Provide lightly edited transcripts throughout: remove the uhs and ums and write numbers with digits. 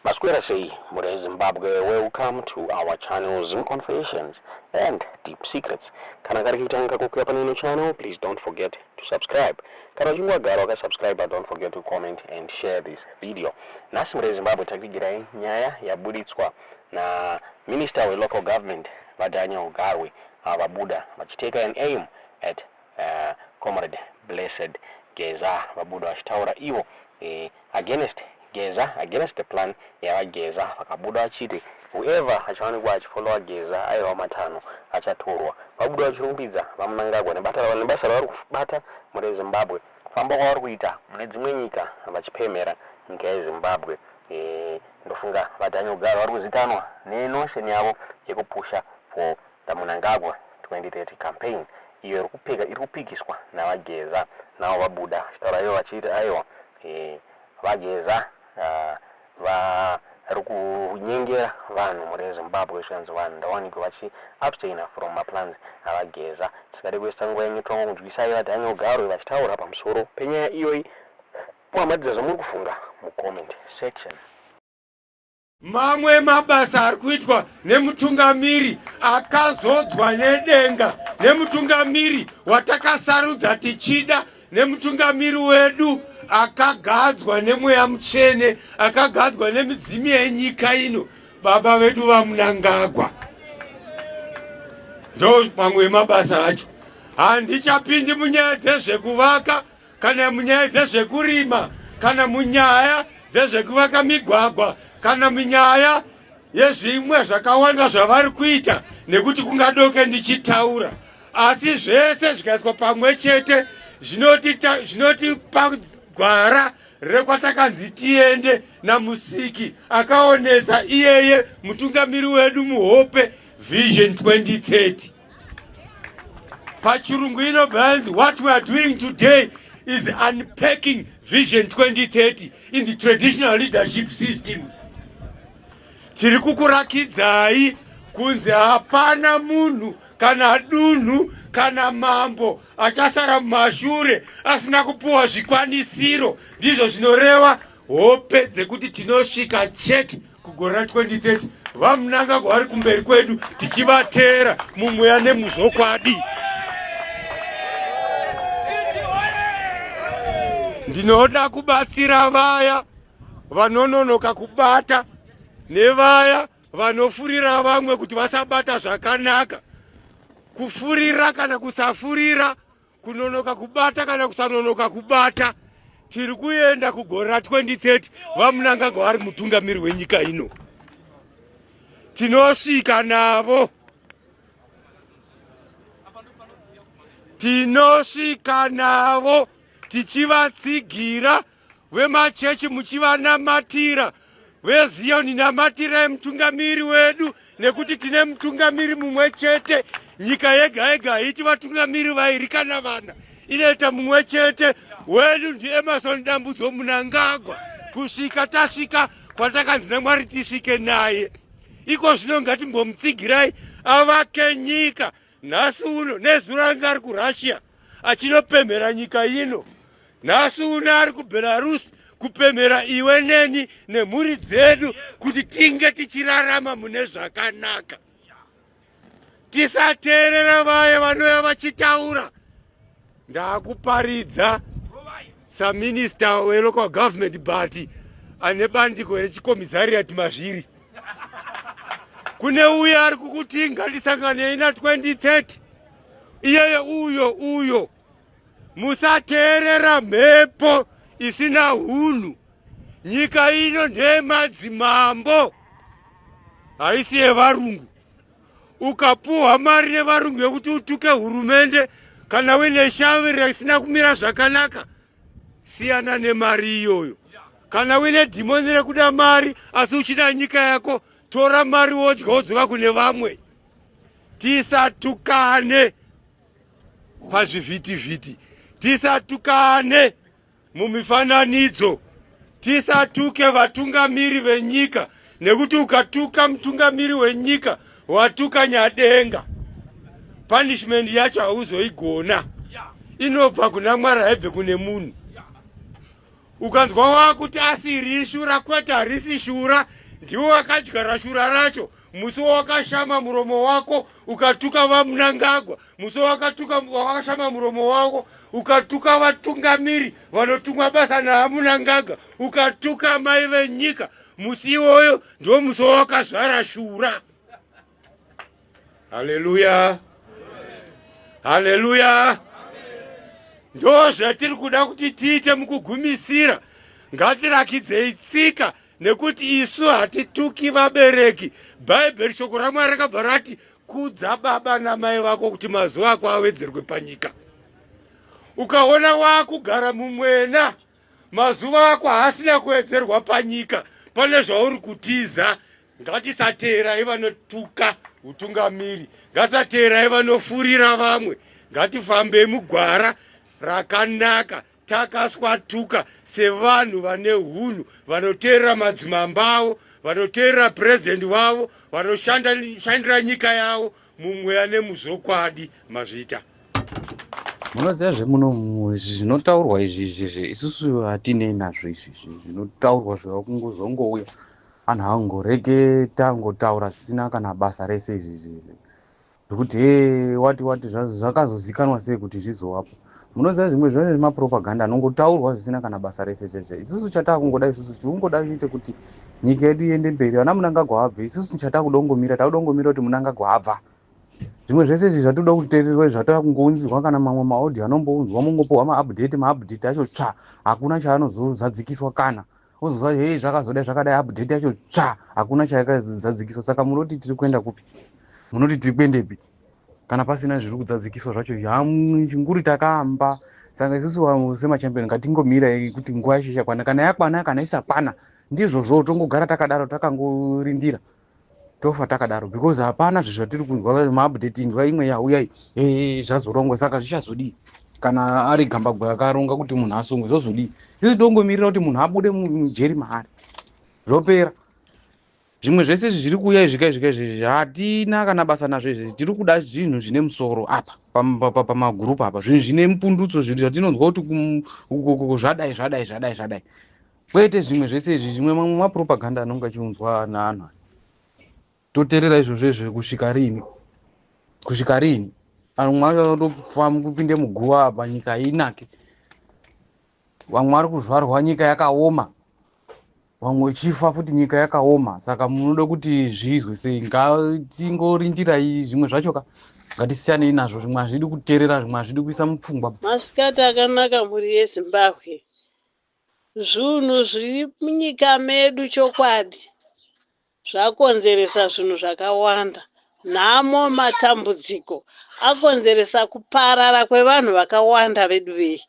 Maswera sei mhuri yeZimbabwe, welcome to our channel Zim Confessions and Deep Secrets. Kana kari kutanga kukuya pane ino channel, please don't forget to subscribe. Kana uchinge wagara wakasubscribe, don't forget to comment and share this video. Nhasi mhuri yeZimbabwe takuigirai nyaya yabuditswa na Minister weLocal Government VaDaniel Garwe vabuda vachiteka an aim at Comrade Blessed Geza. Vabuda vachitaura ivo against Geza, against the plan yavaGeza. Vakabuda vachiti whoever achawanikwa achifollowa Geza aiwa matanho achatorwa. Vabuda vachirumbidza VaMnangagwa nebasa ravari kubata mune Zimbabwe, kufamba kwavari kuita mune dzimwe nyika vachipemhera nyika yeZimbabwe. Ndofunga VaDaniel Garwe vari kuzikanwa nenotion yavo yekupusha for the Mnangagwa 2030 campaign iyo iri kupika iri kupikiswa naVaGeza. Navo vabuda vachitaura ivo vachiti aiwa VaGeza vari kunyengera vanhu mune Zimbabwe, zvikanzi vanhu ndawanikwe vachi abstaina from maplans aVaGeza. Tisingade kuisa nguva yenyu, tongonzwisai VaDaniel Garwe vachitaura pamusoro penyaya iyoyi. Muhamadzidza zvamuri kufunga mucomment section. Mamwe mabasa ari kuitwa nemutungamiri akazodzwa nedenga, nemutungamiri watakasarudza tichida, nemutungamiri wedu akagadzwa nemweya mutsvene, akagadzwa nemidzimu yenyika ino, baba vedu VaMnangagwa. Ndo mamwe mabasa acho. Handichapindi munyaya dzezvekuvaka kana munyaya dzezvekurima kana munyaya dzezvekuvaka migwagwa kana munyaya yezvimwe zvakawanda zvavari kuita, nekuti kungadoke ndichitaura, asi zvese zvikaiswa pamwe chete zvinotipa gwara rekwatakanzi tiende naMusiki akaonesa iyeye mutungamiri wedu muhope, Vision 2030. Pachirungu inobva yanzi what we are doing today is unpacking Vision 2030 in the traditional leadership systems. Tiri kukurakidzai kunzi hapana munhu kana dunhu kana mambo achasara mumashure asina kupuwa zvikwanisiro. Ndizvo zvinoreva hope dzekuti tinosvika chete kugore ra 2030, VaMnangagwa vari kumberi kwedu, tichivateera mumweya nemuzvokwadi. Ndinoda kubatsira vaya vanononoka kubata nevaya vanofurira vamwe kuti vasabata zvakanaka. Kufurira kana kusafurira, kunonoka kubata kana kusanonoka kubata, tiri kuenda kugore ra 2030, VaMnangagwa vari mutungamiri wenyika ino. Tinosvika navo, tinosvika navo tichivatsigira. Vemachechi muchivanamatira, veZiyoni namatirai mutungamiri wedu, nekuti tine mutungamiri mumwe chete. Nyika yega yega haiti vatungamiri vairi kana vana, inoita mumwe chete. Wedu ndiEmerson Dambudzo Mnangagwa, kusvika tasvika kwatakanzi naMwari tisvike naye. Iko zvino ngatimbomutsigirai avake nyika. Nhasi uno, nezuro anga ari kuRussia achinopemhera nyika ino. Nhasi uno ari kuBelarus kupemhera iwe neni nemhuri dzedu kuti tinge tichirarama mune zvakanaka. Tisateerera vaya vanouya vachitaura. Ndakuparidza saminista welocal government, but ane bandiko rechikomizariati mazviri. Kune uyo ari kukuti ngatisanganei na 2030, iyeye uyo uyo, musateerera mhepo isina hunhu. Nyika ino ndeyemadzimambo, haisi yevarungu. Ukapuhwa mari nevarungu yekuti utuke hurumende kana uine shavi risina kumira zvakanaka, siyana nemari iyoyo. Kana uine dhimoni rekuda mari asi uchida nyika yako, tora mari wodya, wodzoka kune vamwe. Tisatukane pazvivhitivhiti, tisatukane mumifananidzo, tisatuke vatungamiri venyika, nekuti ukatuka mutungamiri wenyika watuka Nyadenga. Punishment yacho hauzoigona, inobva kuna Mwari, haibve kune munhu. Ukanzwa wakuti asiri shura, kwete, harisi shura, ndiwo wakadyara shura racho musi wakashama muromo wako ukatuka vaMnangagwa, musi wakatuka wakashama muromo wako ukatuka vatungamiri vanotumwa basa naaMnangagwa, ukatuka mai venyika, musi iwoyo ndiwo musi wakazvara shura. Haleluya, haleluya! Ndo zvatiri kuda kuti tiite mukugumisira. Ngatirakidzei tsika, nekuti isu hatituki vabereki. Bhaibheri, shoko raMwari, rakabva rati, "Kudza baba namai vako kuti mazuva ako awedzerwe panyika." Ukaona waakugara mumwena, mazuva ako haasina kuwedzerwa panyika, pane zvauri kutiza. Ngatisateerai vanotuka utungamiri, ngatisateerai vanofurira vamwe. Ngatifambei mugwara rakanaka, takaswatuka sevanhu vane hunhu, vanoteerera madzimambo avo, vanoteerera purezidendi wavo, vanoshandira nyika yavo mumweya nemuzvokwadi. Mazvita. Munoziva, zvemuno zvinotaurwa izvi izvizvi, isusu hatinei nazvo. Izvi zvinotaurwa zvava kungozongouya, anhu angoreke tangotaura zvisina kana basa rese. Izvi izvi zvekuti he wati wati zvakazozikanwa sei kuti zvizovapo? Munoziva, zvimwe zvacho zvemapropaganda anongotaurwa zvisina kana basa rese chaicho. Isusu chatakungoda, isusu tikungoda chete kuti nyika yedu iende mberi, vana Mnangagwa abve. Isusu chatakudongomira, takudongomira kuti Mnangagwa abva. Zvimwe zvese izvi zvatoda kuteererwa, zvatava kungounzirwa, kana mamwe maaudio anombounzwa, mongopiwa maupdate, maupdate acho tsva, hakuna chaanozozadzikiswa. Kana ozozwa, "Hei, zvakazodai, zvakadai," update yacho tsva, hakuna chayakazadzikiswa. Saka munoti tiri kuenda kupi? Munoti tiri kuendepi kana pasina zviri kudzadzikiswa zvacho? Chinguri takaamba. Saka isusu semachampion ngatingomira kuti nguva yacho ichakwana. Kana yakwana, kana isakwana, ndizvozvo, tongogara takadaro, takangorindira, tofa takadaro, because hapana zvezvo zvatiri kunzwa maupdate. Inzwa imwe yauya, zvazorongwa, saka zvichazodii? Kana ari Gambagwe akaronga kuti munhu asungwe, zvozodii? Isi tongomirira kuti munhu abude mujeri maari, zvopera. Zvimwe zvese izvi zviri kuuya izvika izvika izvi, hatina kana basa nazvo izvi. Tiri kuda zvinhu zvine musoro apa pamagurupu apa, zvinhu zvine mupundutso, zvinhu zvatinonzwa kuti zvadai, zvadai, zvadai, zvadai, kwete zvimwe zvese izvi. Zvimwe mamwe mapropaganda anonge achiunzwa naanhu, toteerera izvozvo izvi kusvika rini? Kusvika rini? Vamwe vacho vanotofamba kupinde muguva apa, nyika inake. Vamwe vari kuzvarwa nyika yakaoma, vamwe uchifa futi nyika yakaoma. Saka munoda kuti zviizwe sei? Ngatingorindirai. Zvimwe zvacho ka, ngatisiyanei nazvo. Zvimwe hazvidi kuteerera, zvimwe hazvidi kuisa mupfungwa. Masikati akanaka, mhuri yeZimbabwe. Zvinhu zviri munyika medu chokwadi zvakonzeresa zvinhu zvakawanda, nhamo, matambudziko, akonzeresa kuparara kwevanhu vakawanda vedu vei.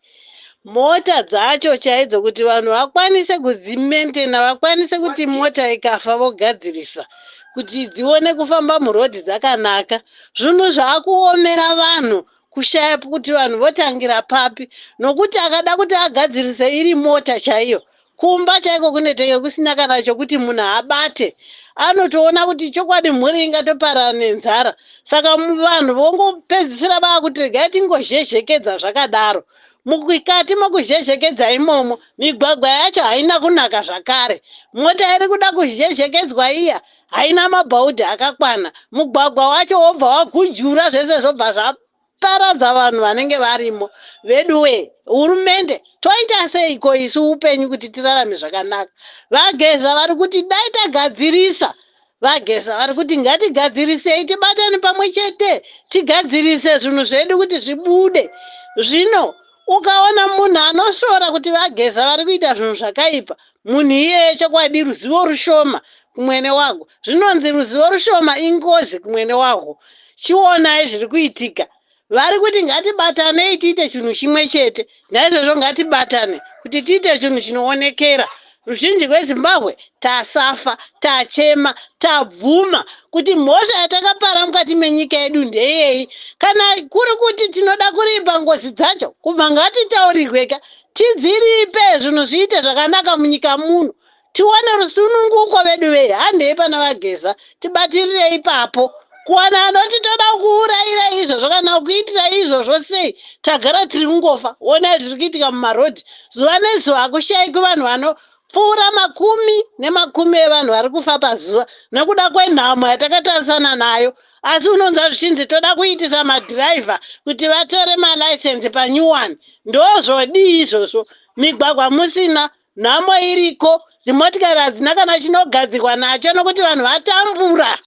Mota dzacho chaidzo, kuti vanhu vakwanise kudzimaintaina, vakwanise kuti mota ikafa vogadzirisa kuti dzione kufamba murodhi dzakanaka, zvinhu zvaakuomera vanhu, kushaya kuti vanhu votangira papi, nokuti akada kuti agadzirise iri mota chaiyo, kumba chaiko kunetenge kusina kana chokuti munhu abate. Anotoona kuti chokwadi mhuri ingatoparara nenzara. Saka vanhu vongopedzisira vaakuti regai tingozhezhekedza zvakadaro. Mukati mokuzhezhekedza imomo, migwagwa yacho haina kunaka zvakare. Mota iri kuda kuzhezhekedzwa iya haina mabhaudhi akakwana, mugwagwa wacho wobva wagujura, zvese zvobva zvaparadza vanhu vanenge varimo. Veduwe, hurumende, toita seiko isu upenyu kuti tirarame zvakanaka? VaGeza vari kuti dai tagadzirisa. VaGeza vari kuti ngatigadzirisei, tibatane pamwe chete, tigadzirise zvinhu zvedu kuti zvibude. Zvino ukaona munhu anosvora kuti vaGeza vari kuita zvinhu zvakaipa, munhu iyeye chokwadi ruzivo rushoma kumwene wako. Zvinonzi ruzivo rushoma ingozi kumwene wako. Chionai zviri kuitika. Vari kuti ngatibatanei tiite chinhu chimwe chete. Naizvozvo ngatibatane kuti tiite chinhu chinoonekera ruzhinji rweZimbabwe. Tasafa, tachema, tabvuma kuti mhosva yatakapara mukati menyika yedu ndeyei. Kana kuri kuti tinoda kuripa ngozi dzacho, kubva ngatitaurirweka, tidziripe, zvinhu zviite zvakanaka munyika muno, tiwane rusununguko vedu vei. Handei pana vaGeza, tibatirire ipapo. Kuwana anoti toda kuurayira izvozvo kana kuitira izvozvo sei? Tagara tiri kungofa. Onai zviri kuitika mumarodhi zuva nezuva, hakushayikwi vanhu vanopfuura makumi nemakumi evanhu vari kufa pazuva nekuda kwenhamo yatakatarisana nayo. Asi unonzwa zvichinzi toda kuitisa madhiraivha kuti vatore malaisensi panew one. Ndozvodii izvozvo? Migwagwa musina, nhamo iriko, dzimotikari hadzina kana chinogadzirwa nacho nokuti vanhu vatambura.